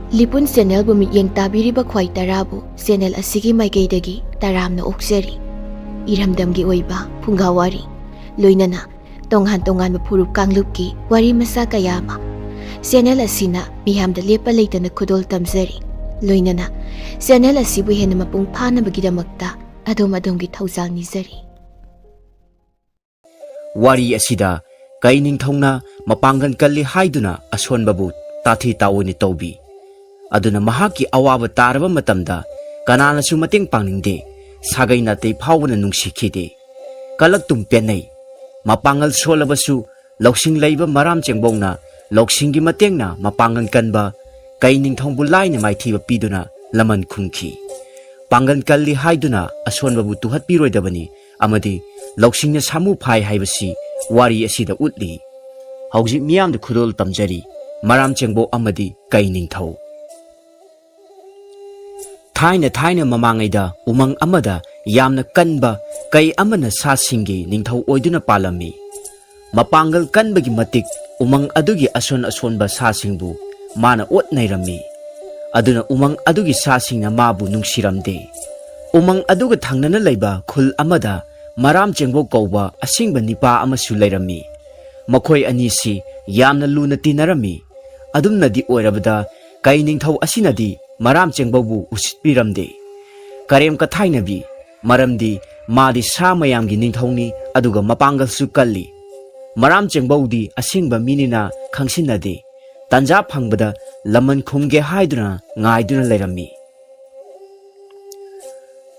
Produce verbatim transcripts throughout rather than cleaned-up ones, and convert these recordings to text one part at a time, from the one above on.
ꯂꯤꯄꯨꯟ ꯆꯦꯅꯦꯜꯕꯨ ꯃꯤꯠꯌꯦꯡ ꯇꯥꯕꯤꯔꯤꯕ ꯈ꯭ꯋꯥꯏ ꯇꯔꯥꯕꯨ ꯆꯦꯅꯦꯜ ꯑꯁꯤꯒꯤ ꯃꯥꯏꯀꯩꯗꯒꯤ ꯇꯔꯥꯝꯅ ꯑꯣꯛꯆꯔꯤ꯫ ꯏꯔꯝꯗꯝꯒꯤ ꯑꯣꯏꯕ ꯐꯨꯡꯒꯥ ꯋꯥꯔꯤ, ꯂꯣꯏꯅꯅ ꯇꯣꯉꯥꯟ ꯇꯣꯉꯥꯟꯕ ꯐꯨꯔꯨꯞ ꯀꯥꯡꯂꯨꯞꯀꯤ ꯋꯥꯔꯤ ꯃꯆꯥ ꯀꯌꯥ ꯑꯃ ꯆꯦꯅꯦꯜ ꯑꯁꯤꯅ ꯃꯤꯌꯥꯝꯗ ꯂꯦꯞꯄ ꯂꯩꯇꯅ ꯈꯨꯗꯣꯜ ꯇꯝꯖꯔꯤ꯫ ꯂꯣꯏꯅꯅ ꯆꯦꯅꯦꯜ ꯑꯁꯤꯕꯨ ꯍꯦꯟꯅ ꯃꯄꯨꯡ ꯐꯥꯅꯕꯒꯤꯗꯃꯛꯇ ꯑꯗꯣꯝ ꯑꯗꯣꯝꯒꯤ ꯊꯧꯖꯥꯜ ꯅꯤꯖꯔꯤ꯫ ꯋꯥꯔꯤ ꯑꯁꯤꯗ ꯀꯩ ꯅꯤꯡꯊꯧꯅ ꯃꯄꯥꯡꯒꯜ ꯀꯜꯂꯤ ꯍꯥꯏꯗꯨꯅ ꯑꯁꯣꯟꯕꯕꯨ ꯇꯥꯊꯤ ꯇꯥꯑꯣꯏꯅ ꯇꯧꯕꯤ꯫ ꯑꯗꯨꯅ ꯃꯍꯥꯛꯀꯤ ꯑꯋꯥꯕ ꯇꯥꯔꯕ ꯃꯇꯝꯗ ꯀꯅꯥꯅꯁꯨ ꯃꯇꯦꯡ ꯄꯥꯡꯅꯤꯡꯗꯦ꯫ ꯁꯥꯒꯩ ꯅꯥꯇꯩ ꯐꯥꯎꯕꯅ ꯅꯨꯡꯁꯤꯈꯤꯗꯦ꯫ ꯀꯂꯛꯇꯨꯝ ꯄꯦꯟꯅꯩ꯫ ꯃꯄꯥꯡꯒꯜ ꯁꯣꯜꯂꯕꯁꯨ ꯂꯧꯁꯤꯡ ꯂꯩꯕ ꯃꯔꯥꯝ ꯆꯦꯡꯕꯧꯅ ꯂꯧꯁꯤꯡꯒꯤ ꯃꯇꯦꯡꯅ ꯃꯄꯥꯡꯒꯜ ꯀꯟꯕ ꯀꯩ ꯅꯤꯡꯊꯧꯕꯨ ꯂꯥꯏꯅ ꯃꯥꯏꯊꯤꯕ ꯄꯤꯗꯨꯅ ꯂꯃꯟ ꯈꯨꯝꯈꯤ꯫ ꯄꯥꯡꯒꯜ ꯀꯜꯂꯤ ꯍꯥꯏꯗꯨꯅ ꯑꯁꯣꯟꯕꯕꯨ ꯇꯨꯍꯠꯄꯤꯔꯣꯏꯗꯕꯅꯤ ꯑꯃꯗꯤ ꯂꯧꯁꯤꯡꯅ ꯁꯥꯃꯨ ꯐꯥꯏ ꯍꯥꯏꯕꯁꯤ ꯋꯥꯔꯤ ꯑꯁꯤꯗ ꯎꯠꯂꯤ꯫ ꯍꯧꯖꯤꯛ ꯃꯤꯌꯥꯝꯗ ꯈꯨꯗꯣꯜ ꯇꯝꯖꯔꯤ, ꯃꯔꯥꯝ ꯆꯦꯡꯕꯧ ꯑꯃꯗꯤ ꯀꯩ ꯅꯤꯡꯊꯧ꯫ ꯊꯥꯏꯅ ꯊꯥꯏꯅ ꯃꯃꯥꯡꯉꯩꯗ ꯎꯃꯪ ꯑꯃꯗ ꯌꯥꯝꯅ ꯀꯟꯕ ꯀꯩ ꯑꯃꯅ ꯁꯥꯁꯤꯡꯒꯤ ꯅꯤꯡꯊꯧ ꯑꯣꯏꯗꯨꯅ ꯄꯥꯜꯂꯝꯃꯤ꯫ ꯃꯄꯥꯡꯒꯜ ꯀꯟꯕꯒꯤ ꯃꯇꯤꯛ ꯎꯃꯪ ꯑꯗꯨꯒꯤ ꯑꯁꯣꯟ ꯑꯁꯣꯟꯕ ꯁꯥꯁꯤꯡꯕꯨ ꯃꯥꯅ ꯑꯣꯠ ꯅꯩꯔꯝꯃꯤ꯫ ꯑꯗꯨꯅ ꯎꯃꯪ ꯑꯗꯨꯒꯤ ꯁꯥꯁꯤꯡꯅ ꯃꯥꯕꯨ ꯅꯨꯡꯁꯤꯔꯝꯗꯦ꯫ ꯎꯃꯪ ꯑꯗꯨꯒ ꯊꯪꯅꯅ ꯂꯩꯕ ꯈꯨꯜ ꯑꯃꯗ ꯃꯔꯥꯝ ꯆꯦꯡꯕꯧ ꯀꯧꯕ ꯑꯁꯤꯡꯕ ꯅꯤꯄꯥ ꯑꯃꯁꯨ ꯂꯩꯔꯝꯃꯤ꯫ ꯃꯈꯣꯏ ꯑꯅꯤꯁꯤ ꯌꯥꯝꯅ ꯂꯨꯅ ꯇꯤꯟꯅꯔꯝꯃꯤ꯫ ꯑꯗꯨꯝꯅꯗꯤ ꯑꯣꯏꯔꯕꯗ ꯀꯩ ꯅꯤꯡꯊꯧ ꯑꯁꯤꯅꯗꯤ ꯃꯔꯥꯝ ꯆꯦꯡꯕꯧꯕꯨ ꯎꯁꯤꯠꯄꯤꯔꯝꯗꯦ꯫ ꯀꯔꯦꯝ ꯀꯊꯥꯏꯅꯕꯤ, ꯃꯔꯝꯗꯤ ꯃꯥꯗꯤ ꯁꯥ ꯃꯌꯥꯝꯒꯤ ꯅꯤꯡꯊꯧꯅꯤ, ꯑꯗꯨꯒ ꯃꯄꯥꯡꯒꯜꯁꯨ ꯀꯜꯂꯤ꯫ ꯃꯔꯥꯝ ꯆꯦꯡꯕꯧꯗꯤ ꯑꯁꯤꯡꯕ ꯃꯤꯅꯤꯅ ꯈꯪꯁꯤꯟꯅꯗꯦ꯫ ꯇꯥꯟꯖꯥ ꯐꯪꯕꯗ ꯂꯃꯟ ꯈꯨꯝꯒꯦ ꯍꯥꯏꯗꯨꯅ ꯉꯥꯏꯗꯨꯅ ꯂꯩꯔꯝꯃꯤ꯫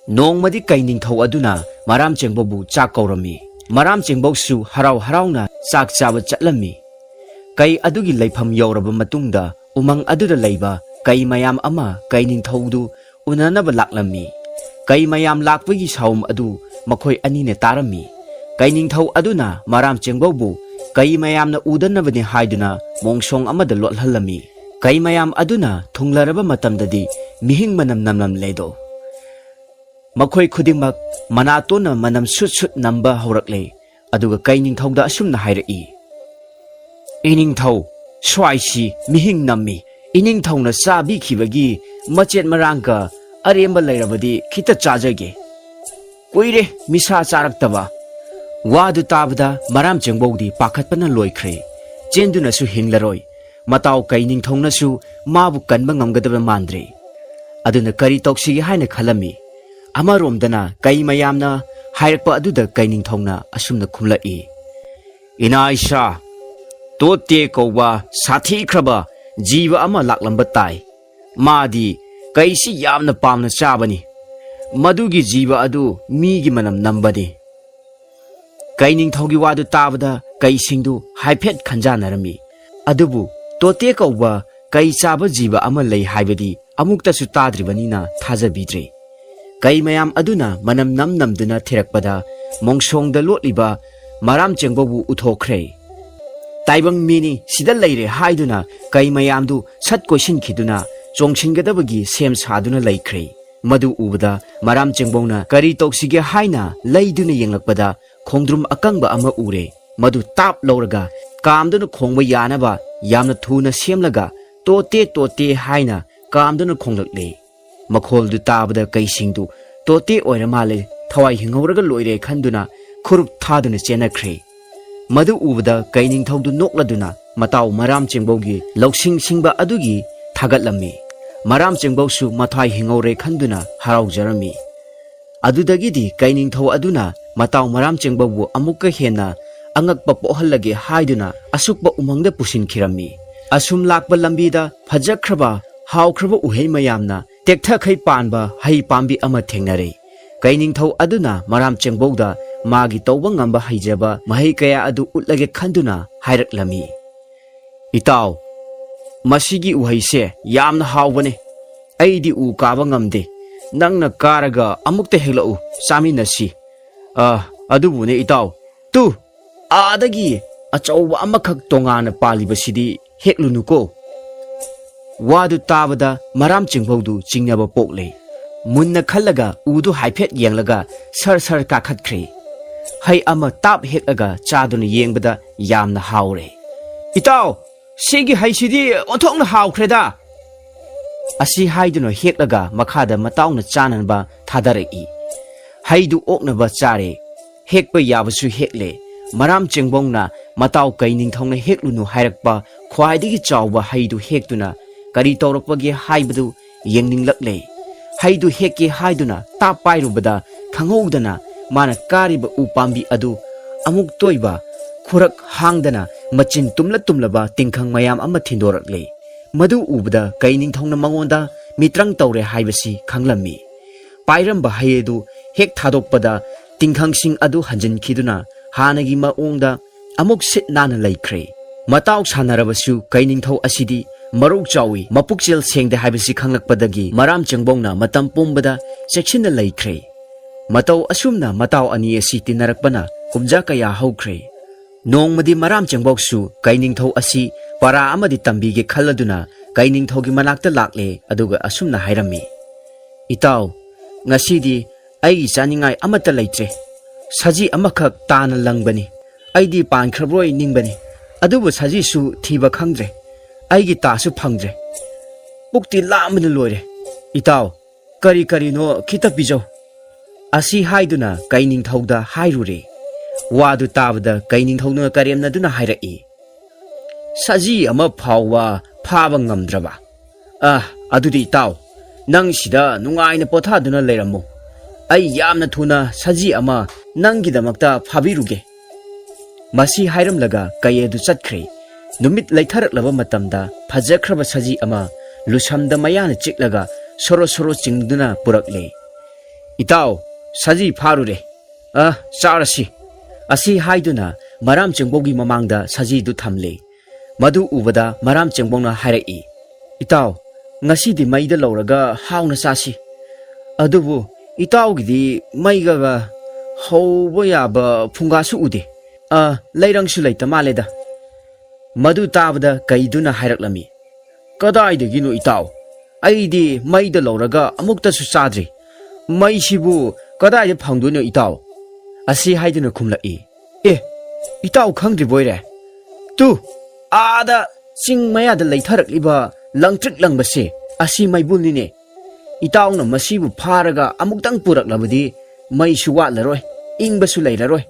ꯅꯣꯡꯃꯗꯤ ꯀꯩ ꯅꯤꯡꯊꯧ ꯑꯗꯨꯅ ꯃꯔꯥꯝ ꯆꯦꯡꯕꯧꯕꯨ ꯆꯥꯛ ꯀꯧꯔꯝꯃꯤ꯫ ꯃꯔꯥꯝ ꯆꯦꯡꯕꯧꯁꯨ ꯍꯔꯥꯎ ꯍꯔꯥꯎꯅ ꯆꯥꯛ ꯆꯥꯕ ꯆꯠꯂꯝꯃꯤ꯫ ꯀꯩ ꯑꯗꯨꯒꯤ ꯂꯩꯐꯝ ꯌꯧꯔꯕ ꯃꯇꯨꯡꯗ ꯎꯃꯪ ꯑꯗꯨꯗ ꯂꯩꯕ ꯀꯩ ꯃꯌꯥꯝ ꯑꯃ ꯀꯩ ꯅꯤꯡꯊꯧꯗꯨ ꯎꯅꯅꯕ ꯂꯥꯛꯂꯝꯃꯤ꯫ ꯀꯩ ꯃꯌꯥꯝ ꯂꯥꯛꯄꯒꯤ ꯁꯥꯎꯝ ꯑꯗꯨ ꯃꯈꯣꯏ ꯑꯅꯤꯅ ꯇꯥꯔꯝꯃꯤ꯫ ꯀꯩ ꯅꯤꯡꯊꯧ ꯑꯗꯨꯅ ꯃꯔꯥꯝ ꯆꯦꯡꯕꯧꯕꯨ ꯀꯩ ꯃꯌꯥꯝꯅ ꯎꯗꯅꯕꯅꯤ ꯍꯥꯏꯗꯨꯅ ꯃꯣꯡꯁꯣꯡ ꯑꯃꯗ ꯂꯣꯠꯍꯜꯂꯝꯃꯤ꯫ ꯀꯩ ꯃꯌꯥꯝ ꯑꯗꯨꯅ ꯊꯨꯡꯂꯔꯕ ꯃꯇꯝꯗꯗꯤ ꯃꯤꯍꯤꯡ ꯃꯅꯝ ꯅꯝꯂꯝꯂꯦꯗꯣ꯫ ꯃꯈꯣꯏ ꯈꯨꯗꯤꯡꯃꯛ ꯃꯅꯥꯇꯣꯟꯅ ꯃꯅꯝ ꯁꯨꯠ ꯁꯨꯠ ꯅꯝꯕ ꯍꯧꯔꯛꯂꯦ꯫ ꯑꯗꯨꯒ ꯀꯩ ꯅꯤꯡꯊꯧꯗ ꯑꯁꯨꯝꯅ ꯍꯥꯏꯔꯛꯏ, "ꯏꯅꯤꯡꯊꯧ, ꯁ꯭ꯋꯥꯏꯁꯤ ꯃꯤꯍꯤꯡ ꯅꯝꯃꯤ꯫ ꯏꯅꯤꯡꯊꯧꯅ ꯆꯥꯕꯤꯈꯤꯕꯒꯤ ꯃꯆꯦꯠ ꯃꯔꯥꯡꯒ ꯑꯔꯦꯝꯕ ꯂꯩꯔꯕꯗꯤ ꯈꯤꯇ ꯆꯥꯖꯒꯦ꯫ ꯀꯨꯏꯔꯦ ꯃꯤꯁꯥ ꯆꯥꯔꯛꯇꯕ꯫ ꯋꯥꯗꯨ ꯇꯥꯕꯗ ꯃꯔꯥꯝ ꯆꯦꯡꯕꯧꯗꯤ ꯄꯥꯈꯠꯄꯅ ꯂꯣꯏꯈ꯭ꯔꯦ꯫ ꯆꯦꯟꯗꯨꯅꯁꯨ ꯍꯤꯡꯂꯔꯣꯏ꯫ ꯃꯇꯥꯎ ꯀꯩ ꯅꯤꯡꯊꯧꯅꯁꯨ ꯃꯥꯕꯨ ꯀꯟꯕ ꯉꯝꯒꯗꯕ ꯃꯥꯟꯗ꯭ꯔꯦ꯫ ꯑꯗꯨꯅ ꯀꯔꯤ ꯇꯧꯁꯤꯒꯦ ꯍꯥꯏꯅ ꯈꯜꯂꯝꯃꯤ꯫ ꯑꯃꯔꯣꯝꯗꯅ ꯀꯩ ꯃꯌꯥꯝꯅ ꯍꯥꯏꯔꯛꯄ ꯑꯗꯨꯗ ꯀꯩ ꯅꯤꯡꯊꯧꯅ ꯑꯁꯨꯝꯅ ꯈꯨꯝꯂꯛꯏ, "ꯏꯅꯥ ꯏꯁꯥ, ꯇꯣꯠꯇꯦ ꯀꯧꯕ ꯁꯥꯊꯤꯈ꯭ꯔꯕ ꯖꯤꯕ ꯑꯃ ꯂꯥꯛꯂꯝꯕ ꯇꯥꯏ꯫ ꯃꯥꯗꯤ ꯀꯩꯁꯤ ꯌꯥꯝꯅ ꯄꯥꯝꯅ ꯆꯥꯕꯅꯤ꯫ ꯃꯗꯨꯒꯤ ꯖꯤꯕ ꯑꯗꯨ ꯃꯤꯒꯤ ꯃꯅꯝ ꯅꯝꯕꯅꯤ꯫" ꯀꯩ ꯅꯤꯡꯊꯧꯒꯤ ꯋꯥꯗꯨ ꯇꯥꯕꯗ ꯀꯩꯁꯤꯡꯗꯨ ꯍꯥꯏꯐꯦꯠ ꯈꯟꯖꯥꯟꯅꯔꯝꯃꯤ꯫ ꯑꯗꯨꯕꯨ ꯇꯣꯇꯦ ꯀꯧꯕ ꯀꯩ ꯆꯥꯕ ꯖꯤꯕ ꯑꯃ ꯂꯩ ꯍꯥꯏꯕꯗꯤ ꯑꯃꯨꯛꯇꯁꯨ ꯇꯥꯗ꯭ꯔꯤꯕꯅꯤꯅ ꯊꯥꯖꯕꯤꯗ꯭ꯔꯦ꯫ ꯀꯩ ꯃꯌꯥꯝ ꯑꯗꯨꯅ ꯃꯅꯝ ꯅꯝ ꯅꯝꯗꯨꯅ ꯊꯤꯔꯛꯄꯗ ꯃꯣꯡꯁꯣꯡꯗ ꯂꯣꯠꯂꯤꯕ ꯃꯔꯥꯝ ꯆꯦꯡꯕꯧꯕꯨ ꯎꯊꯣꯛꯈ꯭ꯔꯦ꯫ "ꯇꯥꯏꯕꯪ ꯃꯤꯅꯤ ꯁꯤꯗ ꯂꯩꯔꯦ" ꯍꯥꯏꯗꯨꯅ ꯀꯩ ꯃꯌꯥꯝꯗꯨ ꯁꯠ ꯀꯣꯏꯁꯤꯟꯈꯤꯗꯨꯅ ꯆꯣꯡꯁꯤꯟꯒꯗꯕꯒꯤ ꯁꯦꯝ ꯁꯥꯗꯨꯅ ꯂꯩꯈ꯭ꯔꯦ꯫ ꯃꯗꯨ ꯎꯕꯗ ꯃꯔꯥꯝ ꯆꯦꯡꯕꯧꯅ ꯀꯔꯤ ꯇꯧꯁꯤꯒꯦ ꯍꯥꯏꯅ ꯂꯩꯗꯨꯅ ꯌꯦꯡꯂꯛꯄꯗ ꯈꯣꯡꯗ꯭ꯔꯨꯝ ꯑꯀꯪꯕ ꯑꯃ ꯎꯔꯦ꯫ ꯃꯗꯨ ꯇꯥꯞ ꯂꯧꯔꯒ ꯀꯥꯝꯗꯨꯅ ꯈꯣꯡꯕ ꯌꯥꯅꯕ ꯌꯥꯝꯅ ꯊꯨꯅ ꯁꯦꯝꯂꯒ "ꯇꯣꯇꯦ ꯇꯣꯇꯦ" ꯍꯥꯏꯅ ꯀꯥꯝꯗꯨꯅ ꯈꯣꯡꯂꯛꯂꯦ꯫ ꯃꯈꯣꯜꯗꯨ ꯇꯥꯕꯗ ꯀꯩꯁꯤꯡꯗꯨ "ꯇꯣꯇꯦ ꯑꯣꯏꯔ ꯃꯥꯜꯂꯦ, ꯊꯋꯥꯏ ꯍꯤꯡꯍꯧꯔꯒ ꯂꯣꯏꯔꯦ" ꯈꯟꯗꯨꯅ ꯈꯨꯔꯨꯞ ꯊꯥꯗꯨꯅ ꯆꯦꯟꯅꯈ꯭ꯔꯦ꯫ ꯃꯗꯨ ꯎꯕꯗ ꯀꯩ ꯅꯤꯡꯊꯧꯗꯨ ꯅꯣꯛꯂꯗꯨꯅ ꯃꯇꯥꯎ ꯃꯔꯥꯝ ꯆꯦꯡꯕꯧꯒꯤ ꯂꯧꯁꯤꯡ ꯁꯤꯡꯕ ꯑꯗꯨꯒꯤ ꯊꯥꯒꯠꯂꯝꯃꯤ꯫ ꯃꯔꯥꯝ ꯆꯦꯡꯕꯧꯁꯨ ꯃꯊ꯭ꯋꯥꯏ ꯍꯤꯡꯍꯧꯔꯦ ꯈꯟꯗꯨꯅ ꯍꯔꯥꯎꯖꯔꯝꯃꯤ꯫ ꯑꯗꯨꯗꯒꯤꯗꯤ ꯀꯩ ꯅꯤꯡꯊꯧ ꯑꯗꯨꯅ ꯃꯇꯥꯎ ꯃꯔꯥꯝ ꯆꯦꯡꯕꯧꯕꯨ ꯑꯃꯨꯛꯀ ꯍꯦꯟꯅ ꯑꯉꯛꯄ ꯄꯣꯛꯍꯜꯂꯒꯦ ꯍꯥꯏꯗꯨꯅ ꯑꯁꯨꯛꯄ ꯎꯃꯪꯗ ꯄꯨꯁꯤꯟꯈꯤꯔꯝꯃꯤ꯫ ꯑꯁꯨꯝ ꯂꯥꯛꯄ ꯂꯝꯕꯤꯗ ꯐꯖꯈ꯭ꯔꯕ, ꯍꯥꯎꯈ꯭ꯔꯕ ꯎꯍꯩ ꯃꯌꯥꯝꯅ ꯇꯦꯛꯊꯈꯩ ꯄꯥꯟꯕ ꯍꯩ ꯄꯥꯝꯕꯤ ꯑꯃ ꯊꯦꯡꯅꯔꯦ꯫ ꯀꯩ ꯅꯤꯡꯊꯧ ꯑꯗꯨꯅ ꯃꯔꯥꯝ ꯆꯦꯡꯕꯧꯗ ꯃꯥꯒꯤ ꯇꯧꯕ ꯉꯝꯕ ꯍꯩꯖꯕ ꯃꯍꯩ ꯀꯌꯥ ꯑꯗꯨ ꯎꯠꯂꯒꯦ ꯈꯟꯗꯨꯅ ꯍꯥꯏꯔꯛꯂꯝꯃꯤ, "ꯏꯇꯥꯎ, ꯃꯁꯤꯒꯤ ꯎꯍꯩꯁꯦ ꯌꯥꯝꯅ ꯍꯥꯎꯕꯅꯦ꯫ ꯑꯩꯗꯤ ꯎ ꯀꯥꯕ ꯉꯝꯗꯦ꯫ ꯅꯪꯅ ꯀꯥꯔꯒ ꯑꯃꯨꯛꯇ ꯍꯦꯛꯂꯛꯎ, ꯆꯥꯃꯤꯟꯅꯁꯤ꯫" "ꯑ, ꯑꯗꯨꯕꯨꯅꯦ ꯏꯇꯥꯎ, ꯇꯨ, ꯑꯥꯗꯒꯤ ꯑꯆꯧꯕ ꯑꯃꯈꯛ ꯇꯣꯉꯥꯟꯅ ꯄꯥꯜꯂꯤꯕꯁꯤꯗꯤ ꯍꯦꯛꯂꯨꯅꯨꯀꯣ꯫" ꯋꯥꯗꯨ ꯇꯥꯕꯗ ꯃꯔꯥꯝ ꯆꯦꯡꯕꯧꯗꯨ ꯆꯤꯡꯅꯕ ꯄꯣꯛꯂꯦ꯫ ꯃꯨꯟꯅ ꯈꯜꯂꯒ ꯎꯗꯨ ꯍꯥꯏꯐꯦꯠ ꯌꯦꯡꯂꯒ ꯁꯔ ꯁꯔ ꯀꯥꯈꯠꯈ꯭ꯔꯦ꯫ ꯍꯩ ꯑꯃ ꯇꯥꯞ ꯍꯦꯛꯂꯒ ꯆꯥꯗꯨꯅ ꯌꯦꯡꯕꯗ ꯌꯥꯝꯅ ꯍꯥꯎꯔꯦ꯫ "ꯏꯇꯥꯎ, "ꯁꯤꯒꯤ ꯍꯩꯁꯤꯗꯤ ꯑꯣꯟꯊꯣꯛꯅ ꯍꯥꯎꯈ꯭ꯔꯦꯗ!" ꯑꯁꯤ ꯍꯥꯏꯗꯨꯅ ꯍꯦꯛꯂꯒ ꯃꯈꯥꯗ ꯃꯇꯥꯎꯅ ꯆꯥꯅꯅꯕ ꯊꯥꯗꯔꯛꯏ꯫ ꯍꯩꯗꯨ ꯑꯣꯛꯅꯕ ꯆꯥꯔꯦ꯫ ꯍꯦꯛꯄ ꯌꯥꯕꯁꯨ ꯍꯦꯛꯂꯦ꯫ ꯃꯔꯥꯝ ꯆꯦꯡꯕꯧꯅ ꯃꯇꯥꯎ ꯀꯩ ꯅꯤꯡꯊꯧꯅ ꯍꯦꯛꯂꯨꯅꯨ ꯍꯥꯏꯔꯛꯄ ꯈ꯭ꯋꯥꯏꯗꯒꯤ ꯆꯥꯎꯕ ꯍꯩꯗꯨ ꯍꯦꯛꯇꯨꯅ ꯀꯔꯤ ꯇꯧꯔꯛꯄꯒꯦ ꯍꯥꯏꯕꯗꯨ ꯌꯦꯡꯅꯤꯡꯂꯛꯂꯦ꯫ ꯍꯩꯗꯨ ꯍꯦꯛꯀꯦ ꯍꯥꯏꯗꯨꯅ ꯇꯥꯞ ꯄꯥꯏꯔꯨꯕꯗ ꯈꯪꯍꯧꯗꯅ ꯃꯥꯅ ꯀꯥꯔꯤꯕ ꯎ ꯄꯥꯝꯕꯤ ꯑꯗꯨ ꯑꯃꯨꯛ ꯇꯣꯏꯕ ꯈꯨꯔꯛ ꯍꯥꯡꯗꯅ ꯃꯆꯤꯟ ꯇꯨꯝꯂ ꯇꯨꯝꯂꯕ ꯇꯤꯡꯈꯪ ꯃꯌꯥꯝ ꯑꯃ ꯊꯤꯟꯗꯣꯔꯛꯂꯦ꯫ ꯃꯗꯨ ꯎꯕꯗ ꯀꯩ ꯅꯤꯡꯊꯧꯅ ꯃꯉꯣꯟꯗ ꯃꯤꯇ꯭ꯔꯪ ꯇꯧꯔꯦ ꯍꯥꯏꯕꯁꯤ ꯈꯪꯂꯝꯃꯤ꯫ ꯄꯥꯏꯔꯝꯕ ꯍꯩ ꯑꯗꯨ ꯍꯦꯛ ꯊꯥꯗꯣꯛꯄꯗ ꯇꯤꯡꯈꯪꯁꯤꯡ ꯑꯗꯨ ꯍꯟꯖꯤꯟꯈꯤꯗꯨꯅ ꯍꯥꯟꯅꯒꯤ ꯃꯑꯣꯡꯗ ꯑꯃꯨꯛ ꯁꯤꯠ ꯅꯥꯟꯅ ꯂꯩꯈ꯭ꯔꯦ꯫ ꯃꯇꯥꯎ ꯁꯥꯟꯅꯔꯕꯁꯨ ꯀꯩ ꯅꯤꯡꯊꯧ ꯑꯁꯤꯗꯤ ꯃꯔꯧ ꯆꯥꯎꯏ, ꯃꯄꯨꯛꯆꯦꯜ ꯁꯦꯡꯗꯦ ꯍꯥꯏꯕꯁꯤ ꯈꯪꯂꯛꯄꯗꯒꯤ ꯃꯔꯥꯝ ꯆꯦꯡꯕꯧꯅ ꯃꯇꯝ ꯄꯨꯝꯕꯗ ꯆꯦꯛꯁꯤꯟꯅ ꯂꯩꯈ꯭ꯔꯦ꯫ ꯃꯇꯧ ꯑꯁꯨꯝꯅ ꯃꯇꯥꯎ ꯑꯅꯤ ꯑꯁꯤ ꯇꯤꯟꯅꯔꯛꯄꯅ ꯀꯨꯝꯖꯥ ꯀꯌꯥ ꯍꯧꯈ꯭ꯔꯦ꯫ ꯅꯣꯡꯃꯗꯤ ꯃꯔꯥꯝ ꯆꯦꯡꯕꯧꯁꯨ ꯀꯩ ꯅꯤꯡꯊꯧ ꯑꯁꯤ ꯄꯔꯥ ꯑꯃꯗꯤ ꯇꯝꯕꯤꯒꯦ ꯈꯜꯂꯗꯨꯅ ꯀꯩ ꯅꯤꯡꯊꯧꯒꯤ ꯃꯅꯥꯛꯇ ꯂꯥꯛꯂꯦ, ꯑꯗꯨꯒ ꯑꯁꯨꯝꯅ ꯍꯥꯏꯔꯝꯃꯤ, "ꯏꯇꯥꯎ, ꯉꯁꯤꯗꯤ ꯑꯩꯒꯤ ꯆꯥꯅꯤꯡꯉꯥꯏ ꯑꯃꯠꯇ ꯂꯩꯇ꯭ꯔꯦ꯫ ꯁꯖꯤ ꯑꯃꯈꯛ ꯇꯥꯅ ꯂꯪꯕꯅꯤ꯫ ꯑꯩꯗꯤ ꯄꯥꯟꯈ꯭ꯔꯕ꯭ꯔꯣꯏ ꯅꯤꯡꯕꯅꯤ꯫ ꯑꯗꯨꯕꯨ ꯁꯖꯤꯁꯨ ꯊꯤꯕ ꯈꯪꯗ꯭ꯔꯦ꯫ ꯑꯩꯒꯤ ꯇꯥꯁꯨ ꯐꯪꯗ꯭ꯔꯦ꯫ ꯄꯨꯛꯇꯤ ꯂꯥꯝꯕꯅ ꯂꯣꯏꯔꯦ꯫ ꯏꯇꯥꯎ, ꯀꯔꯤ ꯀꯔꯤꯅꯣ ꯈꯤꯇ ꯄꯤꯖꯧ꯫" ꯑꯁꯤ ꯍꯥꯏꯗꯨꯅ ꯀꯩ ꯅꯤꯡꯊꯧꯗ ꯍꯥꯏꯔꯨꯔꯦ꯫ ꯋꯥꯗꯨ ꯇꯥꯕꯗ ꯀꯩ ꯅꯤꯡꯊꯧꯅ ꯀꯔꯦꯝꯅꯗꯨꯅ ꯍꯥꯏꯔꯛꯏ, "ꯁꯖꯤ ꯑꯃ ꯐꯥꯎꯕ ꯐꯥꯕ ꯉꯝꯗ꯭ꯔꯕ? ꯑ, ꯑꯗꯨꯗꯤ ꯏꯇꯥꯎ, ꯅꯪ ꯁꯤꯗ ꯅꯨꯡꯉꯥꯏꯅ ꯄꯣꯊꯥꯗꯨꯅ ꯂꯩꯔꯝꯃꯨ꯫ ꯑꯩ ꯌꯥꯝꯅ ꯊꯨꯅ ꯁꯖꯤ ꯑꯃ ꯅꯪꯒꯤꯗꯃꯛꯇ ꯐꯥꯕꯤꯔꯨꯒꯦ꯫" ꯃꯁꯤ ꯍꯥꯏꯔꯝꯂꯒ ꯀꯩ ꯑꯗꯨ ꯆꯠꯈ꯭ꯔꯦ꯫ ꯅꯨꯃꯤꯠ ꯂꯩꯊꯔꯛꯂꯕ ꯃꯇꯝꯗ ꯐꯖꯈ꯭ꯔꯕ ꯁꯖꯤ ꯑꯃ ꯂꯨꯁꯝꯗ ꯃꯌꯥꯅ ꯆꯤꯛꯂꯒ ꯁꯣꯔꯣ ꯁꯣꯔꯣ ꯆꯤꯡꯗꯨꯅ ꯄꯨꯔꯛꯂꯦ꯫ "ꯏꯇꯥꯎ, ꯁꯖꯤ ꯐꯥꯔꯨꯔꯦ꯫ ꯑ, ꯆꯥꯔꯁꯤ꯫" ꯑꯁꯤ ꯍꯥꯏꯗꯨꯅ ꯃꯔꯥꯝ ꯆꯦꯡꯕꯧꯒꯤ ꯃꯃꯥꯡꯗ ꯁꯖꯤꯗꯨ ꯊꯝꯂꯦ꯫ ꯃꯗꯨ ꯎꯕꯗ ꯃꯔꯥꯝ ꯆꯦꯡꯕꯧꯅ ꯍꯥꯏꯔꯛꯏ, "ꯏꯇꯥꯎ, ꯉꯁꯤꯗꯤ ꯃꯩꯗ ꯂꯧꯔꯒ ꯍꯥꯎꯅ ꯆꯥꯁꯤ꯫ ꯑꯗꯨꯕꯨ ꯏꯇꯥꯎꯒꯤꯗꯤ ꯃꯩꯒ ꯍꯧꯕ ꯌꯥꯕ ꯐꯨꯡꯒꯥꯁꯨ ꯎꯗꯦ꯫ ꯑ, ꯂꯩꯔꯪꯁꯨ ꯂꯩꯇ ꯃꯥꯜꯂꯦꯗ꯫" ꯃꯗꯨ ꯇꯥꯕꯗ ꯀꯩꯗꯨꯅ ꯍꯥꯏꯔꯛꯂꯝꯃꯤ, "ꯀꯗꯥꯏꯗꯒꯤꯅꯣ ꯏꯇꯥꯎ? ꯑꯩꯗꯤ ꯃꯩꯗ ꯂꯧꯔꯒ ꯑꯃꯨꯛꯇꯁꯨ ꯆꯥꯗ꯭ꯔꯤ꯫ ꯃꯩꯁꯤꯕꯨ ꯀꯗꯥꯏꯗ ꯐꯪꯗꯣꯏꯅꯣ ꯏꯇꯥꯎ?" ꯑꯁꯤ ꯍꯥꯏꯗꯨꯅ ꯈꯨꯝꯂꯛꯏ, "ꯑꯦ, ꯏꯇꯥꯎ ꯈꯪꯗ꯭ꯔꯤꯕꯣꯏꯔꯦ? ꯇꯨ, ꯑꯥꯗ ꯆꯤꯡ ꯃꯌꯥꯗ ꯂꯩꯊꯔꯛꯂꯤꯕ ꯂꯪꯇ꯭ꯔꯤꯛ ꯂꯪꯕꯁꯦ, ꯑꯁꯤ ꯃꯩꯕꯨꯜꯅꯤꯅꯦ꯫ ꯏꯇꯥꯎꯅ ꯃꯁꯤꯕꯨ ꯐꯥꯔꯒ ꯑꯃꯨꯛꯇꯪ ꯄꯨꯔꯛꯂꯕꯗꯤ ꯃꯩꯁꯨ ꯋꯥꯠꯂꯔꯣꯏ, ꯏꯪꯕꯁꯨ ꯂꯩꯔꯔꯣꯏ꯫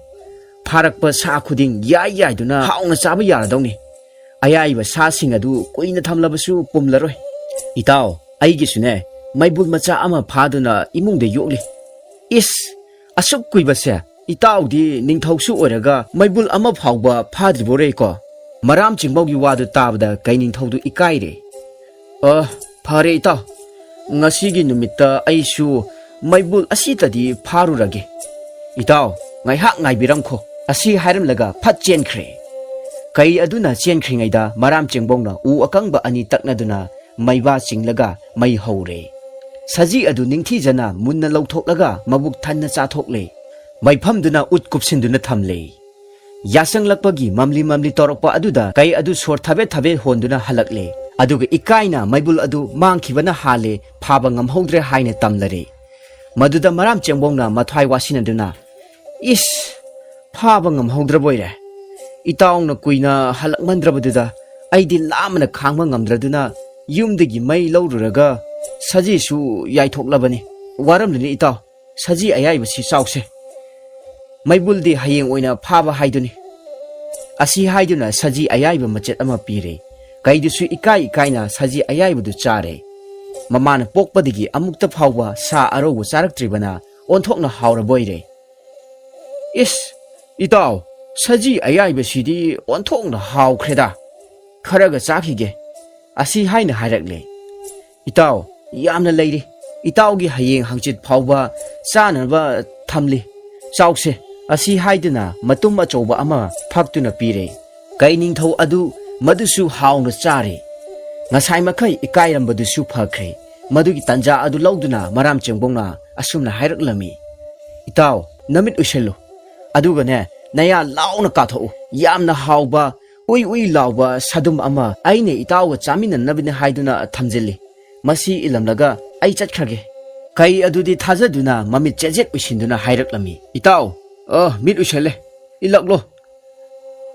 ꯐꯥꯔꯛꯄ ꯁꯥ ꯈꯨꯗꯤꯡ ꯌꯥꯏ ꯌꯥꯏꯗꯨꯅ ꯍꯥꯎꯅ ꯆꯥꯕ ꯌꯥꯔꯗꯧꯅꯤ꯫ ꯑꯌꯥꯏꯕ ꯁꯥꯁꯤꯡ ꯑꯗꯨ ꯀꯨꯏꯅ ꯊꯝꯂꯕꯁꯨ ꯄꯨꯝꯂꯔꯣꯏ꯫ ꯏꯇꯥꯎ, ꯑꯩꯒꯤꯁꯨꯅꯦ, ꯃꯩꯕꯨꯜ ꯃꯆꯥ ꯑꯃ ꯐꯥꯗꯨꯅ ꯏꯃꯨꯡꯗ ꯌꯣꯛꯂꯤ꯫ ꯏꯁ, ꯑꯁꯨꯛ ꯀꯨꯏꯕꯁꯦ, ꯏꯇꯥꯎꯗꯤ ꯅꯤꯡꯊꯧꯁꯨ ꯑꯣꯏꯔꯒ ꯃꯩꯕꯨꯜ ꯑꯃ ꯐꯥꯎꯕ ꯐꯥꯗ꯭ꯔꯤꯕꯣꯔꯦꯀꯣ? ꯃꯔꯥꯝ ꯆꯤꯡꯕꯧꯒꯤ ꯋꯥꯗꯨ ꯇꯥꯕꯗ ꯀꯩ ꯅꯤꯡꯊꯧꯗꯨ ꯏꯀꯥꯏꯔꯦ꯫ ꯑ, ꯐꯔꯦ ꯏꯇꯥꯎ, ꯉꯁꯤꯒꯤ ꯅꯨꯃꯤꯠꯇ ꯑꯩꯁꯨ ꯃꯩꯕꯨꯜ ꯑꯁꯤꯇꯗꯤ ꯐꯥꯔꯨꯔꯒꯦ꯫ ꯏꯇꯥꯎ, ꯉꯥꯏꯍꯥꯛ ꯉꯥꯏꯕꯤꯔꯝꯈꯣ꯫ ꯑꯁꯤ ꯍꯥꯏꯔꯝꯂꯒ ꯐꯠ ꯆꯦꯟꯈ꯭ꯔꯦ꯫ ꯀꯩ ꯑꯗꯨꯅ ꯆꯦꯟꯈ꯭ꯔꯤꯉꯩꯗ ꯃꯔꯥꯝ ꯆꯦꯡꯕꯧꯅ ꯎ ꯑꯀꯪꯕ ꯑꯅꯤ ꯇꯛꯅꯗꯨꯅ ꯃꯩꯕꯥ ꯆꯤꯡꯂꯒ ꯃꯩ ꯍꯧꯔꯦ꯫ ꯁꯖꯤ ꯑꯗꯨ ꯅꯤꯡꯊꯤꯖꯅ ꯃꯨꯟꯅ ꯂꯧꯊꯣꯛꯂꯒ ꯃꯕꯨꯛ ꯊꯟꯅ ꯆꯥꯊꯣꯛꯂꯦ꯫ ꯃꯩꯐꯝꯗꯨꯅ ꯎꯠ ꯀꯨꯞꯁꯤꯟꯗꯨꯅ ꯊꯝꯂꯦ꯫ ꯌꯥꯁꯪꯂꯛꯄꯒꯤ ꯃꯝꯂꯤ ꯃꯝꯂꯤ ꯇꯧꯔꯛꯄ ꯑꯗꯨꯗ ꯀꯩ ꯑꯗꯨ ꯁꯣꯔ ꯊꯕꯦꯠ ꯊꯕꯦꯠ ꯍꯣꯟꯗꯨꯅ ꯍꯜꯂꯛꯂꯦ꯫ ꯑꯗꯨꯒ ꯏꯀꯥꯏꯅ ꯃꯩꯕꯨꯜ ꯑꯗꯨ ꯃꯥꯡꯈꯤꯕꯅ ꯍꯥꯜꯂꯦ, ꯐꯥꯕ ꯉꯝꯍꯧꯗ꯭ꯔꯦ ꯍꯥꯏꯅ ꯇꯝꯂꯔꯦ꯫ ꯃꯗꯨꯗ ꯃꯔꯥꯝ ꯆꯦꯡꯕꯧꯅ ꯃꯊ꯭ꯋꯥꯏ ꯋꯥꯁꯤꯟꯅꯗꯨꯅ, "ꯏꯁ, ꯐꯥꯕ ꯉꯝꯍꯧꯗ꯭ꯔꯕꯣꯏꯔꯦ꯫ ꯏꯇꯥꯎꯅ ꯀꯨꯏꯅ ꯍꯜꯂꯛꯃꯟꯗ꯭ꯔꯕꯗꯨꯗ ꯑꯩꯗꯤ ꯂꯥꯝꯕꯅ ꯈꯥꯡꯕ ꯉꯝꯗ꯭ꯔꯗꯨꯅ ꯌꯨꯝꯗꯒꯤ ꯃꯩ ꯂꯧꯔꯨꯔꯒ ꯁꯖꯤꯁꯨ ꯌꯥꯏꯊꯣꯛꯂꯕꯅꯤ꯫ ꯋꯥꯔꯝꯂꯅꯤ ꯏꯇꯥꯎ, ꯁꯖꯤ ꯑꯌꯥꯏꯕꯁꯤ ꯆꯥꯎꯁꯦ꯫ ꯃꯩꯕꯨꯜꯗꯤ ꯍꯌꯦꯡ ꯑꯣꯏꯅ ꯐꯥꯕ ꯍꯥꯏꯗꯨꯅꯤ"꯫ ꯑꯁꯤ ꯍꯥꯏꯗꯨꯅ ꯁꯖꯤ ꯑꯌꯥꯏꯕ ꯃꯆꯦꯠ ꯑꯃ ꯄꯤꯔꯦ꯫ ꯀꯩꯗꯨꯁꯨ ꯏꯀꯥꯏ ꯏꯀꯥꯏꯅ ꯁꯖꯤ ꯑꯌꯥꯏꯕꯗꯨ ꯆꯥꯔꯦ꯫ ꯃꯃꯥꯅ ꯄꯣꯛꯄꯗꯒꯤ ꯑꯃꯨꯛꯇ ꯐꯥꯎꯕ ꯁꯥ ꯑꯔꯧꯕ ꯆꯥꯔꯛꯇ꯭ꯔꯤꯕꯅ ꯑꯣꯟꯊꯣꯛꯅ ꯍꯥꯎꯔꯕꯣꯏꯔꯦ꯫ "ꯏꯁ, ꯏꯇꯥꯎ, ꯁꯖꯤ ꯑꯌꯥꯏꯕꯁꯤꯗꯤ ꯑꯣꯟꯊꯣꯛꯅ ꯍꯥꯎꯈ꯭ꯔꯦꯗ꯫ ꯈꯔꯒ ꯆꯥꯈꯤꯒꯦ"꯫ ꯑꯁꯤ ꯍꯥꯏꯅ ꯍꯥꯏꯔꯛꯂꯦ꯫ "ꯏꯇꯥꯎ, ꯌꯥꯝꯅ ꯂꯩꯔꯤ꯫ ꯏꯇꯥꯎꯒꯤ ꯍꯌꯦꯡ ꯍꯪꯆꯤꯠ ꯐꯥꯎꯕ ꯆꯥꯅꯕ ꯊꯝꯂꯤ꯫ ꯆꯥꯎꯁꯦ"꯫ ꯑꯁꯤ ꯍꯥꯏꯗꯨꯅ ꯃꯇꯨꯝ ꯑꯆꯧꯕ ꯑꯃ ꯐꯛꯇꯨꯅ ꯄꯤꯔꯦ꯫ ꯀꯩ ꯅꯤꯡꯊꯧ ꯑꯗꯨ ꯃꯗꯨꯁꯨ ꯍꯥꯎꯅ ꯆꯥꯔꯦ꯫ ꯉꯁꯥꯏ ꯃꯈꯩ ꯏꯀꯥꯏꯔꯝꯕꯗꯨꯁꯨ ꯐꯈ꯭ꯔꯦ꯫ ꯃꯗꯨꯒꯤ ꯇꯟꯖꯥ ꯑꯗꯨ ꯂꯧꯗꯨꯅ ꯃꯔꯥꯝ ꯆꯦꯡꯕꯧꯅ ꯑꯁꯨꯝꯅ ꯍꯥꯏꯔꯛꯂꯝꯃꯤ, "ꯏꯇꯥꯎ, ꯅꯃꯤꯠ ꯎꯏꯁꯜꯂꯨ꯫ ꯑꯗꯨꯒꯅꯦ, ꯅꯌꯥ ꯂꯥꯎꯅ ꯀꯥꯊꯣꯛꯎ꯫ ꯌꯥꯝꯅ ꯍꯥꯎꯕ, ꯎꯏ ꯎꯏ ꯂꯥꯎꯕ ꯁꯥꯗꯨꯝ ꯑꯃ ꯑꯩꯅ ꯏꯇꯥꯎꯒ ꯆꯥꯃꯤꯟꯅꯅꯕꯅꯤ ꯍꯥꯏꯗꯨꯅ ꯊꯝꯖꯤꯜꯂꯤ꯫ ꯃꯁꯤ ꯏꯜꯂꯝꯂꯒ ꯑꯩ ꯆꯠꯈ꯭ꯔꯒꯦ"꯫ ꯀꯩ ꯑꯗꯨꯗꯤ ꯊꯥꯖꯗꯨꯅ ꯃꯃꯤꯠ ꯆꯦꯠ ꯆꯦꯠ ꯎꯏꯁꯤꯟꯗꯨꯅ ꯍꯥꯏꯔꯛꯂꯝꯃꯤ, "ꯏꯇꯥꯎ, ꯑ, ꯃꯤꯠ ꯎꯏꯁꯜꯂꯦ, ꯏꯜꯂꯛꯂꯣ"꯫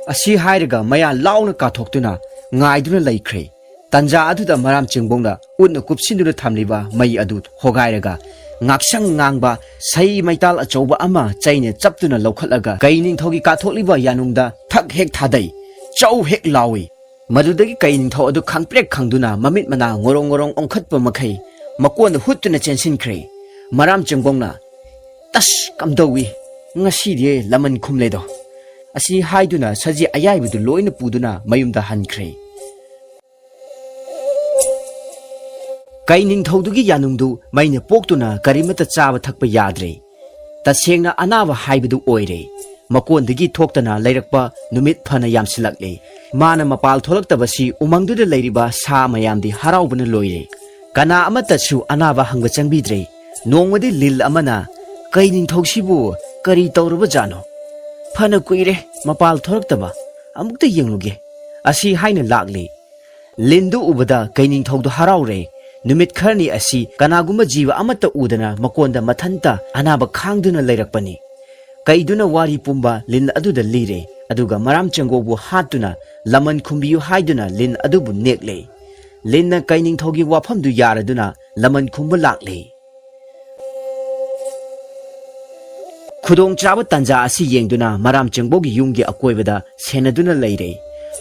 ꯑꯁꯤ ꯍꯥꯏꯔꯒ ꯃꯌꯥ ꯂꯥꯎꯅ ꯀꯥꯊꯣꯛꯇꯨꯅ ꯉꯥꯏꯗꯨꯅ ꯂꯩꯈ꯭ꯔꯦ꯫ ꯇꯟꯖꯥ ꯑꯗꯨꯗ ꯃꯔꯥꯝ ꯆꯤꯡꯕꯣꯡꯅ ꯎꯠꯅ ꯀꯨꯞꯁꯤꯟꯗꯨꯅ ꯊꯝꯂꯤꯕ ꯃꯩ ꯑꯗꯨ ꯍꯣꯒꯥꯏꯔꯒ ꯉꯥꯛꯁꯪ ꯉꯥꯡꯕ ꯁꯩ ꯃꯩꯇꯥꯜ ꯑꯆꯧꯕ ꯑꯃ ꯆꯩꯅ ꯆꯞꯇꯨꯅ ꯂꯧꯈꯠꯂꯒ ꯀꯩ ꯅꯤꯡꯊꯧꯒꯤ ꯀꯥꯊꯣꯛꯂꯤꯕ ꯌꯥꯅꯨꯡꯗ ꯊꯛ ꯍꯦꯛ ꯊꯥꯗꯩ, ꯆꯧ ꯍꯦꯛ ꯂꯥꯎꯏ꯫ ꯃꯗꯨꯗꯒꯤ ꯀꯩ ꯅꯤꯡꯊꯧ ꯑꯗꯨ ꯈꯪꯄ꯭ꯔꯦꯛ ꯈꯪꯗꯨꯅ ꯃꯃꯤꯠ ꯃꯅꯥ ꯉꯣꯔꯣꯡ ꯉꯣꯔꯣꯡ ꯑꯣꯟꯈꯠꯄ ꯃꯈꯩ ꯃꯀꯣꯟꯗ ꯍꯨꯠꯇꯨꯅ ꯆꯦꯟꯁꯤꯟꯈ꯭ꯔꯦ꯫ ꯃꯔꯥꯝ ꯆꯤꯡꯕꯣꯡꯅ, "ꯇꯁ! ꯀꯝꯗꯧꯏ? ꯉꯁꯤꯗꯤ ꯂꯃꯟ ꯈꯨꯝꯂꯦꯗꯣ!" ꯑꯁꯤ ꯍꯥꯏꯗꯨꯅ ꯁꯖꯤ ꯑꯌꯥꯏꯕꯗꯨ ꯂꯣꯏꯅ ꯄꯨꯗꯨꯅ ꯃꯌꯨꯝꯗ ꯍꯟꯈ꯭ꯔꯦ꯫ ꯀꯩ ꯅꯤꯡꯊꯧꯗꯨꯒꯤ ꯌꯥꯅꯨꯡꯗꯨ ꯃꯩꯅ ꯄꯣꯛꯇꯨꯅ ꯀꯔꯤꯃꯠꯇ ꯆꯥꯕ ꯊꯛꯄ ꯌꯥꯗ꯭ꯔꯦ꯫ ꯇꯁꯦꯡꯅ ꯑꯅꯥꯕ ꯍꯥꯏꯕꯗꯨ ꯑꯣꯏꯔꯦ꯫ ꯃꯀꯣꯟꯗꯒꯤ ꯊꯣꯛꯇꯅ ꯂꯩꯔꯛꯄ ꯅꯨꯃꯤꯠ ꯐꯅ ꯌꯥꯝꯁꯤꯜꯂꯛꯂꯦ꯫ ꯃꯥꯅ ꯃꯄꯥꯜ ꯊꯣꯛꯂꯛꯇꯕꯁꯤ ꯎꯃꯪꯗꯨꯗ ꯂꯩꯔꯤꯕ ꯁꯥ ꯃꯌꯥꯝꯗꯤ ꯍꯔꯥꯎꯕꯅ ꯂꯣꯏꯔꯦ꯫ ꯀꯅꯥ ꯑꯃꯠꯇꯁꯨ ꯑꯅꯥꯕ ꯍꯪꯕ ꯆꯪꯕꯤꯗ꯭ꯔꯦ꯫ ꯅꯣꯡꯃꯗꯤ ꯂꯤꯟ ꯑꯃꯅ, "ꯀꯩ ꯅꯤꯡꯊꯧꯁꯤꯕꯨ ꯀꯔꯤ ꯇꯧꯔꯕꯖꯥꯠꯅꯣ? ꯐꯅ ꯀꯨꯏꯔꯦ ꯃꯄꯥꯜ ꯊꯣꯛꯂꯛꯇꯕ, ꯑꯃꯨꯛꯇ ꯌꯦꯡꯂꯨꯒꯦ" ꯑꯁꯤ ꯍꯥꯏꯅ ꯂꯥꯛꯂꯤ꯫ ꯂꯤꯟꯗꯨ ꯎꯕꯗ ꯀꯩ ꯅꯤꯡꯊꯧꯗꯨ ꯍꯔꯥꯎꯔꯦ꯫ ꯅꯨꯃꯤꯠ ꯈꯔꯅꯤ ꯑꯁꯤ ꯀꯅꯥꯒꯨꯝꯕ ꯖꯤꯕ ꯑꯃꯠꯇ ꯎꯗꯅ ꯃꯀꯣꯟꯗ ꯃꯊꯟꯇ ꯑꯅꯥꯕ ꯈꯥꯡꯗꯨꯅ ꯂꯩꯔꯛꯄꯅꯤ꯫ ꯀꯩꯗꯨꯅ ꯋꯥꯔꯤ ꯄꯨꯝꯕ ꯂꯤꯟ ꯑꯗꯨꯗ ꯂꯤꯔꯦ, ꯑꯗꯨꯒ ꯃꯔꯥꯝ ꯆꯦꯡꯒꯣꯕꯨ ꯍꯥꯠꯇꯨꯅ ꯂꯃꯟ ꯈꯨꯝꯕꯤꯌꯨ ꯍꯥꯏꯗꯨꯅ ꯂꯤꯟ ꯑꯗꯨꯕꯨ ꯅꯦꯛꯂꯦ꯫ ꯂꯤꯟꯅ ꯀꯩ ꯅꯤꯡꯊꯧꯒꯤ ꯋꯥꯐꯝꯗꯨ ꯌꯥꯔꯗꯨꯅ ꯂꯃꯟ ꯈꯨꯝꯕ ꯂꯥꯛꯂꯦ꯫ ꯈꯨꯗꯣꯡꯆꯥꯕ ꯇꯥꯟꯖꯥ ꯑꯁꯤ ꯌꯦꯡꯗꯨꯅ ꯃꯔꯥꯝ ꯆꯦꯡꯕꯧꯒꯤ ꯌꯨꯝꯒꯤ ꯑꯀꯣꯏꯕꯗ ꯁꯦꯟꯅꯗꯨꯅ ꯂꯩꯔꯦ꯫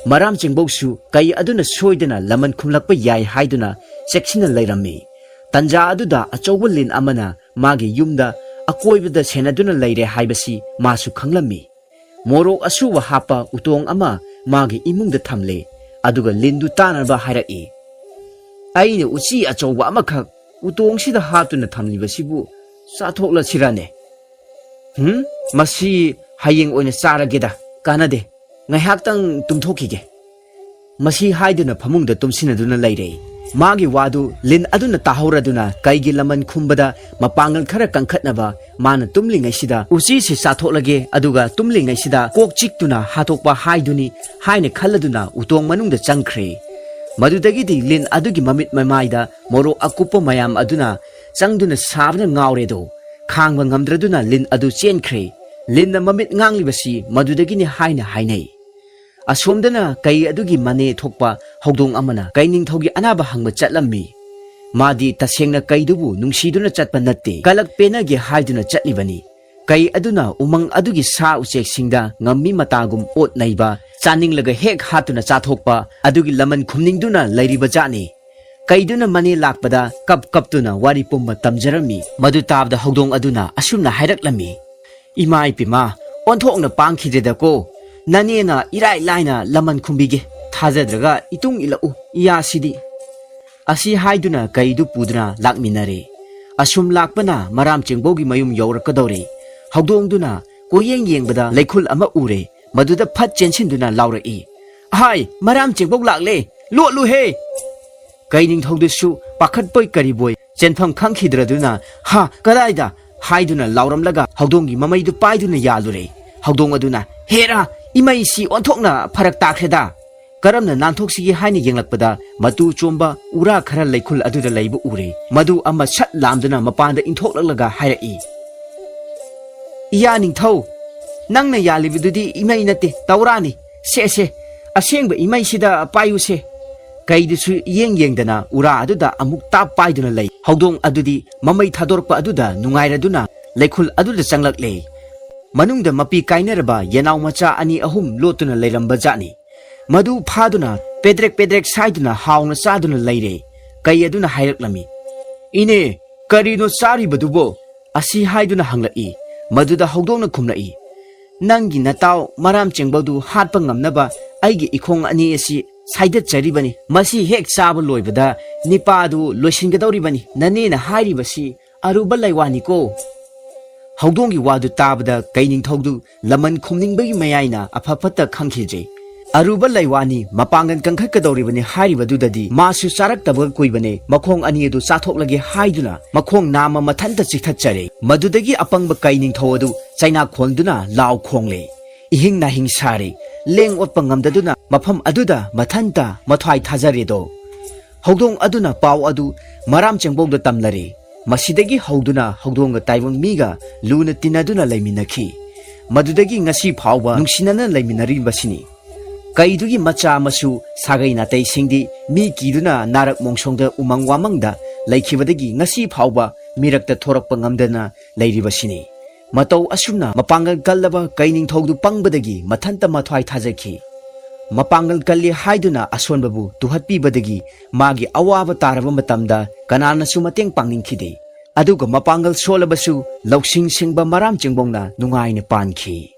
ꯃꯔꯥꯝ ꯆꯦꯡꯕꯧꯁꯨ ꯀꯩ ꯑꯗꯨꯅ ꯁꯣꯏꯗꯅ ꯂꯃꯟ ꯈꯨꯝꯂꯛꯄ ꯌꯥꯏ ꯍꯥꯏꯗꯨꯅ ꯆꯦꯛꯁꯤꯟꯅ ꯂꯩꯔꯝꯃꯤ꯫ ꯇꯥꯟꯖꯥ ꯑꯗꯨꯗ ꯑꯆꯧꯕ ꯂꯤꯟ ꯑꯃꯅ ꯃꯥꯒꯤ ꯌꯨꯝꯗ ꯑꯀꯣꯏꯕꯗ ꯁꯦꯟꯅꯗꯨꯅ ꯂꯩꯔꯦ ꯍꯥꯏꯕꯁꯤ ꯃꯥꯁꯨ ꯈꯪꯂꯝꯃꯤ꯫ ꯃꯣꯔꯣꯛ ꯑꯁꯨꯕ ꯍꯥꯞꯄ ꯎꯇꯣꯡ ꯑꯃ ꯃꯥꯒꯤ ꯏꯃꯨꯡꯗ ꯊꯝꯂꯦ, ꯑꯗꯨꯒ ꯂꯤꯟꯗꯨ ꯇꯥꯅꯕ ꯍꯥꯏꯔꯛꯏ꯫ "ꯑꯩꯅ ꯎꯆꯤ ꯑꯆꯧꯕ ꯑꯃꯈꯛ ꯎꯇꯣꯡꯁꯤꯗ ꯍꯥꯞꯇꯨꯅ ꯊꯝꯂꯤꯕꯁꯤꯕꯨ ꯆꯥꯊꯣꯛꯂꯁꯤꯔꯅꯦ? ꯍꯨꯝ, ꯃꯁꯤ ꯍꯌꯦꯡ ꯑꯣꯏꯅ ꯆꯥꯔꯒꯦꯗ, ꯀꯥꯟꯅꯗꯦ, ꯉꯥꯏꯍꯥꯛꯇꯪ ꯇꯨꯝꯊꯣꯛꯈꯤꯒꯦ"꯫ ꯃꯁꯤ ꯍꯥꯏꯗꯨꯅ ꯐꯃꯨꯡꯗ ꯇꯨꯝꯁꯤꯟꯅꯗꯨꯅ ꯂꯩꯔꯦ꯫ ꯃꯥꯒꯤ ꯋꯥꯗꯨ ꯂꯤꯟ ꯑꯗꯨꯅ ꯇꯥꯍꯧꯔꯗꯨꯅ ꯀꯩꯒꯤ ꯂꯃꯟ ꯈꯨꯝꯕꯗ ꯃꯄꯥꯡꯒꯜ ꯈꯔ ꯀꯟꯈꯠꯅꯕ ꯃꯥꯅ ꯇꯨꯝꯂꯤꯉꯩꯁꯤꯗ "ꯎꯆꯤꯁꯤ ꯆꯥꯊꯣꯛꯂꯒꯦ, ꯑꯗꯨꯒ ꯇꯨꯝꯂꯤꯉꯩꯁꯤꯗ ꯀꯣꯛ ꯆꯤꯛꯇꯨꯅ ꯍꯥꯠꯇꯣꯛꯄ ꯍꯥꯏꯗꯨꯅꯤ" ꯍꯥꯏꯅ ꯈꯜꯂꯗꯨꯅ ꯎꯇꯣꯡ ꯃꯅꯨꯡꯗ ꯆꯪꯈ꯭ꯔꯦ꯫ ꯃꯗꯨꯗꯒꯤꯗꯤ ꯂꯤꯟ ꯑꯗꯨꯒꯤ ꯃꯃꯤꯠ ꯃꯃꯥꯏꯗ ꯃꯣꯔꯣꯛ ꯑꯀꯨꯞꯄ ꯃꯌꯥꯝ ꯑꯗꯨꯅ ꯆꯪꯗꯨꯅ ꯁꯥꯕꯅ ꯉꯥꯎꯔꯦꯗꯣ꯫ ꯈꯥꯡꯕ ꯉꯝꯗ꯭ꯔꯗꯨꯅ ꯂꯤꯟ ꯑꯗꯨ ꯆꯦꯟꯈ꯭ꯔꯦ꯫ ꯂꯤꯟꯅ ꯃꯃꯤꯠ ꯉꯥꯡꯂꯤꯕꯁꯤ ꯃꯗꯨꯗꯒꯤꯅꯤ ꯍꯥꯏꯅ ꯍꯥꯏꯅꯩ꯫ ꯑꯁꯣꯝꯗꯅ ꯀꯩ ꯑꯗꯨꯒꯤ ꯃꯅꯦ ꯊꯣꯛꯄ ꯍꯧꯗꯣꯡ ꯑꯃꯅ ꯀꯩ ꯅꯤꯡꯊꯧꯒꯤ ꯑꯅꯥꯕ ꯍꯪꯕ ꯆꯠꯂꯝꯃꯤ꯫ ꯃꯥꯗꯤ ꯇꯁꯦꯡꯅ ꯀꯩꯗꯨꯕꯨ ꯅꯨꯡꯁꯤꯗꯨꯅ ꯆꯠꯄ ꯅꯠꯇꯦ, ꯀꯂꯛ ꯄꯦꯟꯅꯒꯦ ꯍꯥꯏꯗꯨꯅ ꯆꯠꯂꯤꯕꯅꯤ꯫ ꯀꯩ ꯑꯗꯨꯅ ꯎꯃꯪ ꯑꯗꯨꯒꯤ ꯁꯥ ꯎꯆꯦꯛꯁꯤꯡꯗ ꯉꯝꯃꯤ ꯃꯇꯥꯒꯨꯝ ꯑꯣꯠ ꯅꯩꯕ, ꯆꯥꯅꯤꯡꯂꯒ ꯍꯦꯛ ꯍꯥꯠꯇꯨꯅ ꯆꯥꯊꯣꯛꯄ ꯑꯗꯨꯒꯤ ꯂꯃꯟ ꯈꯨꯝꯅꯤꯡꯗꯨꯅ ꯂꯩꯔꯤꯕ ꯖꯥꯠꯅꯤ꯫ ꯀꯩꯗꯨꯅ ꯃꯅꯦ ꯂꯥꯛꯄꯗ ꯀꯞ ꯀꯞꯇꯨꯅ ꯋꯥꯔꯤ ꯄꯨꯝꯕ ꯇꯝꯖꯔꯝꯃꯤ꯫ ꯃꯗꯨ ꯇꯥꯕꯗ ꯍꯧꯗꯣꯡ ꯑꯗꯨꯅ ꯑꯁꯨꯝꯅ ꯍꯥꯏꯔꯛꯂꯝꯃꯤ, "ꯏꯃꯥ ꯏꯄꯦꯝꯃ, ꯑꯣꯟꯊꯣꯛꯅ ꯄꯥꯡꯈꯤꯗ꯭ꯔꯦꯗꯀꯣ꯫ ꯅꯅꯦꯅ ꯏꯔꯥꯏ ꯂꯥꯏꯅ ꯂꯃꯟ ꯈꯨꯝꯕꯤꯒꯦ꯫ ꯊꯥꯖꯗ꯭ꯔꯒ ꯏꯇꯨꯡ ꯏꯜꯂꯛꯎ, ꯏꯌꯥꯁꯤꯗꯤ"꯫ ꯑꯁꯤ ꯍꯥꯏꯗꯨꯅ ꯀꯩꯗꯨ ꯄꯨꯗꯨꯅ ꯂꯥꯛꯃꯤꯟꯅꯔꯦ꯫ ꯑꯁꯨꯝ ꯂꯥꯛꯄꯅ ꯃꯔꯥꯝ ꯆꯦꯡꯕꯧꯒꯤ ꯃꯌꯨꯝ ꯌꯧꯔꯛꯀꯗꯧꯔꯦ꯫ ꯍꯧꯗꯣꯡꯗꯨꯅ ꯀꯣꯏꯌꯦꯡ ꯌꯦꯡꯕꯗ ꯂꯩꯈꯨꯜ ꯑꯃ ꯎꯔꯦ꯫ ꯃꯗꯨꯗ ꯐꯠ ꯆꯦꯟꯁꯤꯟꯗꯨꯅ ꯂꯥꯎꯔꯛꯏ, "ꯑꯍꯥꯏ, ꯃꯔꯥꯝ ꯆꯦꯡꯕꯧ ꯂꯥꯛꯂꯦ! ꯂꯣꯠꯂꯨꯍꯦ!" ꯀꯩ ꯅꯤꯡꯊꯧꯗꯨꯁꯨ ꯄꯥꯈꯠꯄꯣꯏ ꯀꯔꯤꯕꯣꯏ ꯆꯦꯟꯐꯝ ꯈꯪꯈꯤꯗ꯭ꯔꯗꯨꯅ, "ꯍꯥ, ꯀꯗꯥꯏꯗ?" ꯍꯥꯏꯗꯨꯅ ꯂꯥꯎꯔꯝꯂꯒ ꯍꯧꯗꯣꯡꯒꯤ ꯃꯃꯩꯗꯨ ꯄꯥꯏꯗꯨꯅ ꯌꯥꯜꯂꯨꯔꯦ꯫ ꯍꯧꯗꯣꯡ ꯑꯗꯨꯅ, "ꯍꯦꯔꯥ, ꯏꯃꯩꯁꯤ ꯑꯣꯟꯊꯣꯛꯅ ꯐꯔꯛ ꯇꯥꯈ꯭ꯔꯦꯗ!" ꯀꯔꯝꯅ ꯅꯥꯟꯊꯣꯛꯁꯤꯒꯦ ꯍꯥꯏꯅ ꯌꯦꯡꯂꯛꯄꯗ ꯃꯇꯨ ꯆꯣꯝꯕ ꯎꯔꯥ ꯈꯔ ꯂꯩꯈꯨꯜ ꯑꯗꯨꯗ ꯂꯩꯕ ꯎꯔꯦ꯫ ꯃꯗꯨ ꯑꯃ ꯁꯠ ꯂꯥꯝꯗꯨꯅ ꯃꯄꯥꯟꯗ ꯏꯟꯊꯣꯛꯂꯛꯂꯒ ꯍꯥꯏꯔꯛꯏ, "ꯏꯌꯥ ꯅꯤꯡꯊꯧ, ꯅꯪꯅ ꯌꯥꯜꯂꯤꯕꯗꯨꯗꯤ ꯏꯃꯩ ꯅꯠꯇꯦ, ꯇꯧꯔꯥꯅꯤ꯫ ꯁꯦ, ꯁꯦ, ꯑꯁꯦꯡꯕ ꯏꯃꯩꯁꯤꯗ ꯄꯥꯏꯌꯨꯁꯦ"꯫ ꯀꯩꯗꯨꯁꯨ ꯏꯌꯦꯡ ꯌꯦꯡꯗꯅ ꯎꯔꯥ ꯑꯗꯨꯗ ꯑꯃꯨꯛ ꯇꯥꯞ ꯄꯥꯏꯗꯨꯅ ꯂꯩ꯫ ꯍꯧꯗꯣꯡ ꯑꯗꯨꯗꯤ ꯃꯃꯩ ꯊꯥꯗꯣꯔꯛꯄ ꯑꯗꯨꯗ ꯅꯨꯡꯉꯥꯏꯔꯗꯨꯅ ꯂꯩꯈꯨꯜ ꯑꯗꯨꯗ ꯆꯪꯂꯛꯂꯦ꯫ ꯃꯅꯨꯡꯗ ꯃꯄꯤ ꯀꯥꯏꯅꯔꯕ ꯌꯦꯅꯥꯎ ꯃꯆꯥ ꯑꯅꯤ ꯑꯍꯨꯝ ꯂꯣꯠꯇꯨꯅ ꯂꯩꯔꯝꯕ ꯖꯥꯠꯅꯤ꯫ ꯃꯗꯨ ꯐꯥꯗꯨꯅ ꯄꯦꯗ꯭ꯔꯦꯛ ꯄꯦꯗ꯭ꯔꯦꯛ ꯁꯥꯏꯗꯨꯅ ꯍꯥꯎꯅ ꯆꯥꯗꯨꯅ ꯂꯩꯔꯦ꯫ ꯀꯩ ꯑꯗꯨꯅ ꯍꯥꯏꯔꯛꯂꯝꯃꯤ, "ꯏꯅꯦ, ꯀꯔꯤꯅꯣ ꯆꯥꯔꯤꯕꯗꯨꯕꯣ?" ꯑꯁꯤ ꯍꯥꯏꯗꯨꯅ ꯍꯪꯂꯛꯏ꯫ ꯃꯗꯨꯗ ꯍꯧꯗꯣꯡꯅ ꯈꯨꯝꯂꯛꯏ, "ꯅꯪꯒꯤ ꯅꯇꯥꯎ ꯃꯔꯥꯝ ꯆꯦꯡꯕꯧꯗꯨ ꯍꯥꯠꯄ ꯉꯝꯅꯕ ꯑꯩꯒꯤ ꯏꯈꯣꯡ ꯑꯅꯤ ꯑꯁꯤ ꯁꯥꯏꯗꯠꯆꯔꯤꯕꯅꯤ꯫ ꯃꯁꯤ ꯍꯦꯛ ꯆꯥꯕ ꯂꯣꯏꯕꯗ ꯅꯤꯄꯥꯗꯨ ꯂꯣꯏꯁꯤꯟꯒꯗꯧꯔꯤꯕꯅꯤ꯫ ꯅꯅꯦꯅ ꯍꯥꯏꯔꯤꯕꯁꯤ ꯑꯔꯨꯕ ꯂꯩꯋꯥꯅꯤꯀꯣ"꯫ ꯍꯧꯗꯣꯡꯒꯤ ꯋꯥꯗꯨ ꯇꯥꯕꯗ ꯀꯩ ꯅꯤꯡꯊꯧꯗꯨ ꯂꯃꯟ ꯈꯨꯝꯅꯤꯡꯕꯒꯤ ꯃꯌꯥꯏꯅ ꯑꯐ ꯐꯠꯇ ꯈꯪꯈꯤꯗ꯭ꯔꯦ꯫ ꯑꯔꯨꯕ ꯂꯩꯋꯥꯅꯤ, ꯃꯄꯥꯡꯒꯜ ꯀꯟꯈꯠꯀꯗꯧꯔꯤꯕꯅꯤ ꯍꯥꯏꯔꯤꯕꯗꯨꯗꯗꯤ ꯃꯥꯁꯨ ꯆꯥꯔꯛꯇꯕ ꯀꯨꯏꯕꯅꯦ, ꯃꯈꯣꯡ ꯑꯅꯤ ꯑꯗꯨ ꯆꯥꯊꯣꯛꯂꯒꯦ ꯍꯥꯏꯗꯨꯅ ꯃꯈꯣꯡ ꯅꯥꯝꯃ ꯃꯊꯟꯇ ꯆꯤꯛꯊꯠꯆꯔꯦ꯫ ꯃꯗꯨꯗꯒꯤ ꯑꯄꯪꯕ ꯀꯩ ꯅꯤꯡꯊꯧ ꯑꯗꯨ ꯆꯩꯅꯥ ꯈꯣꯟꯗꯨꯅ ꯂꯥꯎ ꯈꯣꯡꯂꯦ꯫ ꯏꯍꯤꯡ ꯅꯥꯍꯤꯡ ꯁꯥꯔꯦ꯫ ꯂꯦꯡ ꯑꯣꯠꯄ ꯉꯝꯗꯗꯨꯅ ꯃꯐꯝ ꯑꯗꯨꯗ ꯃꯊꯟꯇ ꯃꯊ꯭ꯋꯥꯏ ꯊꯥꯖꯔꯦꯗꯣ꯫ ꯍꯧꯗꯣꯡ ꯑꯗꯨꯅ ꯄꯥꯎ ꯑꯗꯨ ꯃꯔꯥꯝ ꯆꯦꯡꯕꯧꯗ ꯇꯝꯂꯔꯦ꯫ ꯃꯁꯤꯗꯒꯤ ꯍꯧꯗꯨꯅ ꯍꯧꯗꯣꯡꯒ ꯇꯥꯏꯕꯪ ꯃꯤꯒ ꯂꯨꯅ ꯇꯤꯟꯅꯗꯨꯅ ꯂꯩꯃꯤꯟꯅꯈꯤ꯫ ꯃꯗꯨꯗꯒꯤ ꯉꯁꯤ ꯐꯥꯎꯕ ꯅꯨꯡꯁꯤꯅꯅ ꯂꯩꯃꯤꯟꯅꯔꯤꯕꯁꯤꯅꯤ꯫ ꯀꯩꯗꯨꯒꯤ ꯃꯆꯥ ꯃꯁꯨ ꯁꯥꯒꯩ ꯅꯥꯇꯩꯁꯤꯡꯗꯤ ꯃꯤ ꯀꯤꯗꯨꯅ ꯅꯥꯔꯛ ꯃꯣꯡꯁꯣꯡꯗ ꯎꯃꯪ ꯋꯥꯃꯪꯗ ꯂꯩꯈꯤꯕꯗꯒꯤ ꯉꯁꯤ ꯐꯥꯎꯕ ꯃꯤꯔꯛꯇ ꯊꯣꯔꯛꯄ ꯉꯝꯗꯅ ꯂꯩꯔꯤꯕꯁꯤꯅꯤ꯫ ꯃꯇꯧ ꯑꯁꯨꯝꯅ ꯃꯄꯥꯡꯒꯜ ꯀꯜꯂꯕ ꯀꯩ ꯅꯤꯡꯊꯧꯗꯨ ꯄꯪꯕꯗꯒꯤ ꯃꯊꯟꯇ ꯃꯊ꯭ꯋꯥꯏ ꯊꯥꯖꯈꯤ꯫ ꯃꯄꯥꯡꯒꯜ ꯀꯜꯂꯤ ꯍꯥꯏꯗꯨꯅ ꯑꯁꯣꯟꯕꯕꯨ ꯇꯨꯍꯠꯄꯤꯕꯗꯒꯤ ꯃꯥꯒꯤ ꯑꯋꯥꯕ ꯇꯥꯔꯕ ꯃꯇꯝꯗ ꯀꯅꯥꯅꯁꯨ ꯃꯇꯦꯡ ꯄꯥꯡꯅꯤꯡꯈꯤꯗꯦ꯫ ꯑꯗꯨꯒ ꯃꯄꯥꯡꯒꯜ ꯁꯣꯜꯂꯕꯁꯨ ꯂꯧꯁꯤꯡ ꯁꯤꯡꯕ ꯃꯔꯥꯝ ꯆꯤꯡꯕꯣꯡꯅ ꯅꯨꯡꯉꯥꯏꯅ ꯄꯥꯟꯈꯤ꯫